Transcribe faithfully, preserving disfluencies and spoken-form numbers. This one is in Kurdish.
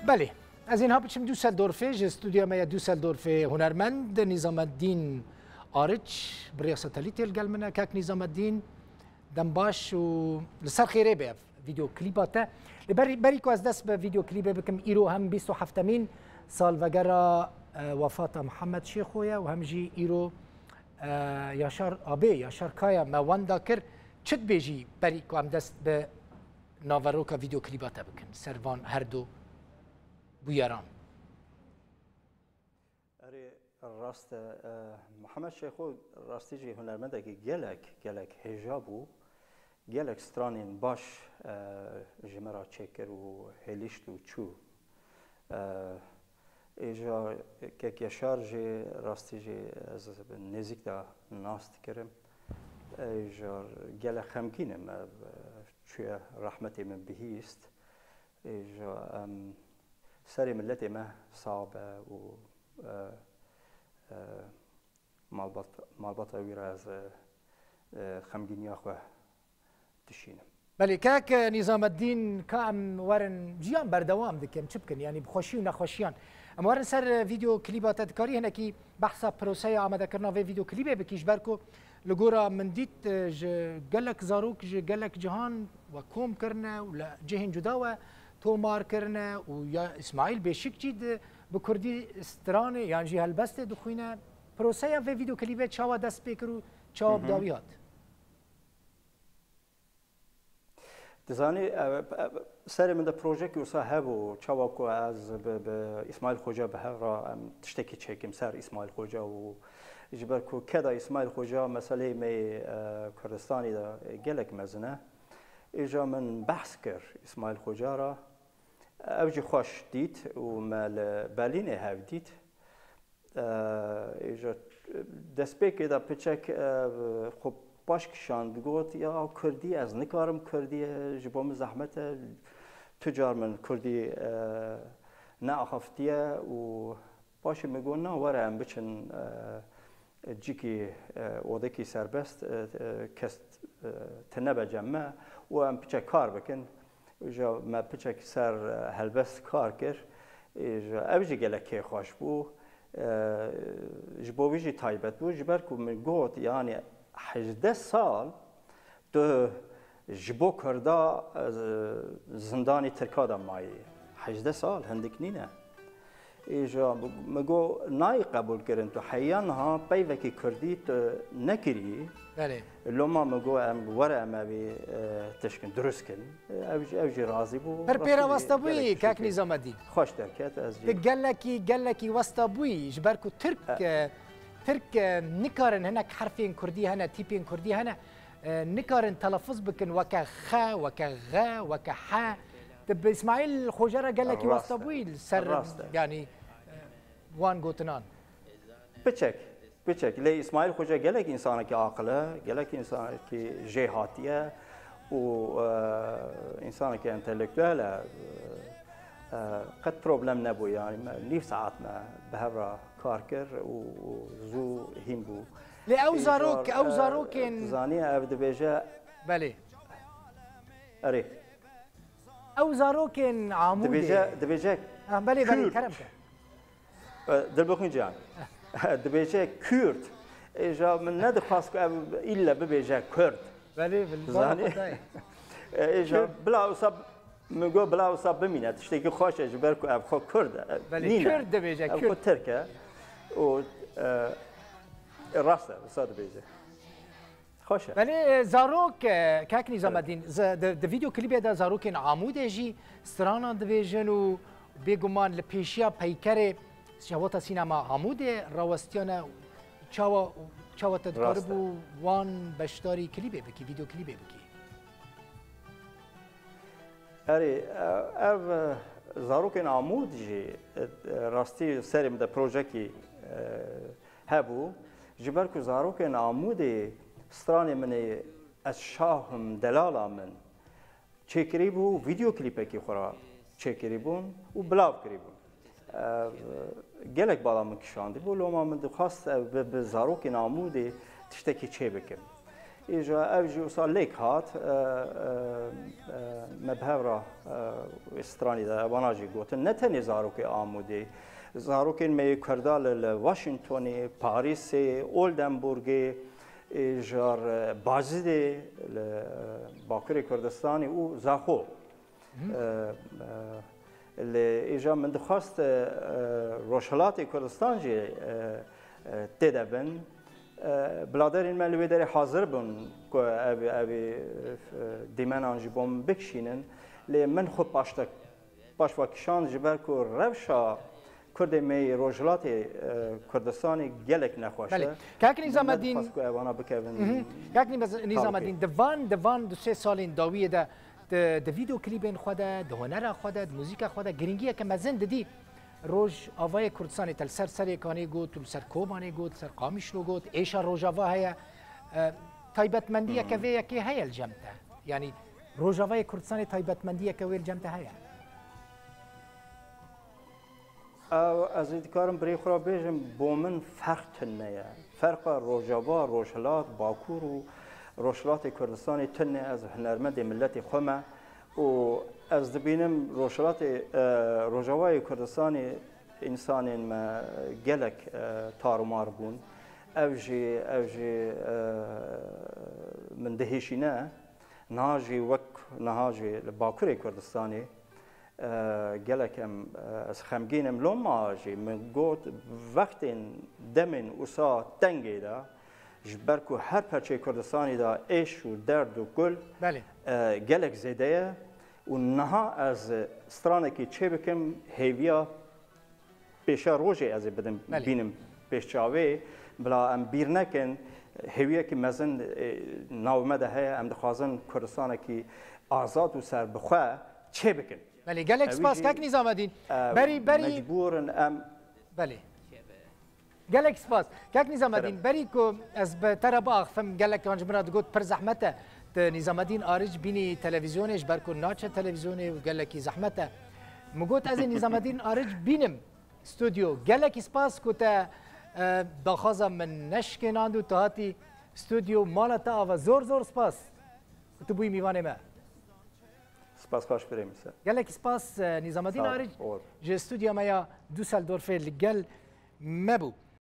Belê, ez ê niha biçim Düsseldorfê, ji stûdyoya me ya Düsseldorfê hunermend Nîzameddîn Ariç bi rêya satelîtê li gel min e. Kak Nîzameddîn, dem baş û li ser xêrê be ev vîdeo klîba te. Lê berî, berî ku ez dest bi vîdeo klîbê bikim, îro hem bîst û heftemîn salvegera, e, wefata Mihemed Şêxo ye û hem jî îro, e, Yaşar Abê, Yaşar Kaya me wenda kir. Çi dibêjî berî ku em dest bi naveroka vîdeo klîba te bikin ser van her du bûyeran? Erê, rast e, e, Mihemed Şêxo rastî jî hunermendekî gelek, gelek hêja bû. Gelek stranên baş, e, ji me re çêkir û hêlişt û çû. E, êja kek Yaşar jî rastî jî ez nêzîk de nas dikirim. Êja gelek xemgîn im, e, çûye rehmetê min bihîst. Êja em serê miletê me sax be û, e, e, malbat, malbata wî re ez, e, e, xemgîniya xwe dişînim. Belê, kek Nîzameddîn, ka em werin jiyan berdewam dikin, çi bikin? Yanî bi xweşî û nexweşiyan. Em werin ser vîdeo klîba te, dikarî hinekî behsa proseya amadekirina vê vîdeo klîbê bikî, ji ber ku li gora min dît, e, ji gelek zarok, ji gelek cihan we kom kirine û li cihên cuda we tomar kirine û ya Îsmaîl Bêşikçî di, bi kurdî stranê yan jî helbestê dixwîne. Proseya vê vîdeo klîbê çawa dest pê kir û çawa bi dawî hat? Dizanî, e, e, serê min de projeyekî wisa hebû, çawa ku ez bi, bi Îsmaîl Xoca bi hev re em tiştekî çêkim ser Îsmaîl Xoca û ji ber ku keda Îsmaîl Xoca meseleyê me yê, e, Kurdistanî de gelek mezin e. Îja min behs kir Îsmaîl Xoca re. Ew jî xweş dît û me li Berlînê hev dît. Îja destpêkê de piçek, e, xwe paş kişand, got, ya kurdî, ez nikarim kurdî, ji bo min zehmet e, tu car min kurdî, e, neaxiftiye û paşê min got, na were em biçin, e, cîkî, e, odekî serbest, e, e, kes, e, tine be cem me û em piçek kar bikin. Îja me piçek ser, e, helbest kar kir. Îja ev jî gelek kêfxweş bû. E, ji bo wî jî taybet bû. Ji ber ku min got, yanî hejdeh sal tu ji bo Kurda, e, zindanê Tirka de mayî. Hejdeh sal hindik nîne. Îja min got, nayê qebûl kirin, tu heya niha peyvekî kurdî tu nekirî. Belê. Loma min got, em were em evî, e, tişkin, dirust kin. Ew jî, ew jî razî bû. Pir pê re wasta bûyî, kak Nîzamedîn. Xweş derket, ez jî. Tu gelekî, gelekî wasta bûyî, ji ber ku Tirk, e, Tirk, e, nikarin hinek herfên kurdî hene, tîpên kurdî hene, e, nikarin telafuz bikin weke xe, weke xe, weke he. Tu bi Îsmaîl Xoca re gelekî wasta bûyî li ser, yanî, e, wan gotinan. Piçek, piçek. Lê Îsmaîl Xoca gelek însanekî aqil e, gelek însanekî jêhatî ye û, e, însanekî entelektuel e. E, qet problem nebû, yanî me nîv saet me bi hev re kar kir û, û zû hîn bû. Lê ew zarok, ew zarokên. Dizanî ev dibêje. Belê. Erê. Ew zarokên Amûdê. Dibêje, dibêje. Ah, belê, belê, kerem ke. Dilbixwîn Cihan. Dibêje Kurd. Êja min nedixwast ku ev îlle bibêje Kurd. Belê, belê. Zanî? Êja bila wisa, min got bila wisa bimîne. Tiştekî xweş e ji ber ku ev xwe Kurd e. Belê, nîne. Kurd dibêje, ev Kurd. Xwe Tirk e. Û, e, rast e, wisa dibêje. Xweş e. Belê, e, zarok, e, kak Nîzamedîn, di, di vîdeo klîbê de zarokên Amûdê jî stranan dibêjin û bêguman li pêşiya peykerê Şehwata Sînema Amûdê rawestiyane. Çawa, çawa te dikaribû wan beşdarî klîbê bikî, vîdeo klîbê bikî? Erê, e, ev, e, zarokên Amûd jî, e, e, rastî serê min de projekî, e, hebû. Ji ber ku zarokên Amûdê stranê min ê Ez Şah Im Delala Min çêkirîbû, vîdeo klîpekî xwe re çêkirîbûn û bilav kirîbûn. E, gelek bala min kişandîbû, loma min dixwast, e, bi, bi zarokên Amûdê tiştekî çê bikim. Îja ev jî wisa lêk hat, e, e, e, me bi hev re, e, wê stranî de wana jî gotin. Ne tenê zarokê Amûdê, zarokên me yê Kurda li, li Washingtonê, Parîsê, Oldenburgê, îjar, e, Bazidê, li, e, Bakurê Kurdistanê û Zaxo. E, e, lê îja min dixwest, e, e, Rojhilatê Kurdistan jî, e, e, tê de bin. E, biladerên me li wê derê hazir bûn ku ev, ev, e, dîmenan ji bo min bikişînin. Lê min xwe paştek-, paşva kişand ji ber ku rewşa Kurdê me yê Rojhilatê, e, Kurdistanê gelek nexweş Belê. e. Kak Min Nîzamedîn, nedixwest ku evana bikevin Mhm. Kak Nîz-, Nîzamedîn, di van, di van du sê salên dawiyê de di, di vîdeo klîbên xwe de, di hunera xwe de, di muzîka xwe de girîngiyeke mezin didî. Rojavayê Kurdistanê te li ser Serêkanê got, li ser Kobanê got, li ser Qamişlo got, êşa Rojava heye. E, taybetmendiyeke Hmm. vê yekê heye li cem te? Yanî Rojavayê Kurdistanê taybetmendiyeke wê li cem te heye? Ew, ez ê dikarim birê xwe re bêjim, bo min ferq tune ye. Ferqa Rojava, Rojhilat, Bakur û Rojhilatê Kurdistanê tune, ez hunermendê miletê xwe me û ez dibînim Rojhilatê, e, Rojavayê Kurdistanê însanên me gelek, e, tarûmar bûn. Ev jî, ev jî, e, min dihêşîne. Niha jî wek niha jî li Bakurê Kurdistanê, e, gelek em, e, ez xemgîn im. Loma jî min got, wextên demên wisa tengê de, ji ber ku her perçeyê Kurdistanê de êş û derd û kul, Belê. e, gelek zêde ye û niha ez stranekî çêbikim, hêviya pêşa rojê ez ê bidim, Belê. bînim pêş çavê, bila em bîr nekin, hêwiyekî mezin, e, nav me de heye, em dixwazin Kurdistanekî azad û serbixwe çêbikin. Belê, gelek Ew spas, jî, Kak Nîzamedîn. e, Berî, berî mecbûr in em Belê. Gelek spas. Kak Nîzamedîn, Kerem. berî ku ez bi te re biaxifim, gelek an ji min re digot pir zehmet e. Tu Nîzamedîn Aric bînî televîzyonê, ji ber ku naçe televîzyonê û gelekî zehmet e. Min got, ez ê Nîzamedîn Aric bînim stûdyo. Gelekî spas ku te, e, daxwaza min neşikênand û tu hatî stûdyo, mala te ava. Zor zor spas ku tu bûyî mîvanê me. Spas xweş birê min se. Gelekî spas, e, Nîzamedîn Sağ ol, Aric Oğuz. ji stûdya me ya Düsseldorfê li gel me bû.